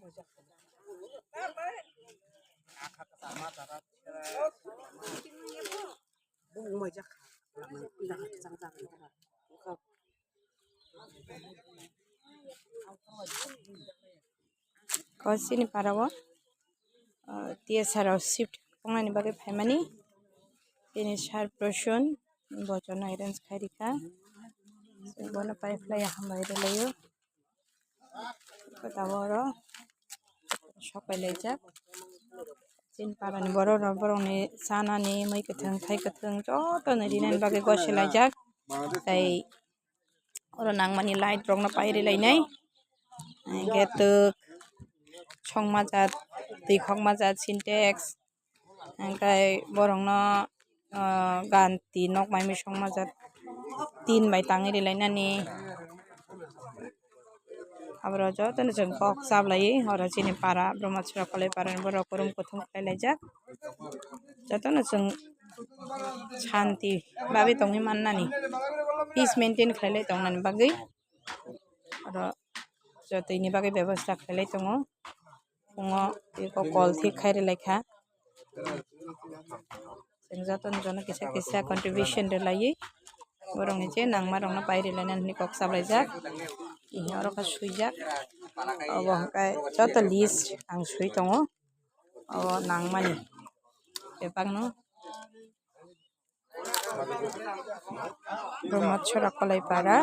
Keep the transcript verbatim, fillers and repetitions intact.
Kosini parao, ah, T S R o shift wngnani bagwi phaimani. Tini sir Prasun bochorno arrange khai rikha. Bono pai phlai hambai rwlaio. Kota oro sok pai laijak. Chini parani borok rok, borokni chanani mui kwthwng, thai kwthwng jotono rinani bagwi gosi laijak. Tei oro nangmani light rokno pairi lainai. Hwnkhe twk songma jat, twi khokma jat, sintex, hwnkhe borokno, ah, ganti nok mai mui songma jat tin bai tangwi rilainani. Aborok jotono chwng kok chaplaiwi oro chini para Bromatsura Kolai parani borok kwrwng kwthwng khlai laijak. Jotono chwng shanti bagwi tongwi mannani, peace maintain khlailai tongnani bagwi oro jotoni bagwi bebosta khlailai tongo. Phungo eko kol thik khai rwlaikha. Chwng jotono jono kisa kisa contribution rwlaiwi borokni je nangma rokno pai rwlainani hwnwi kok chaplaijak. Tini oro khe swijak. Obo hwnkhe joto list ang swi tongo. Obo nangmani bebakno. Bromatsura Kolai para.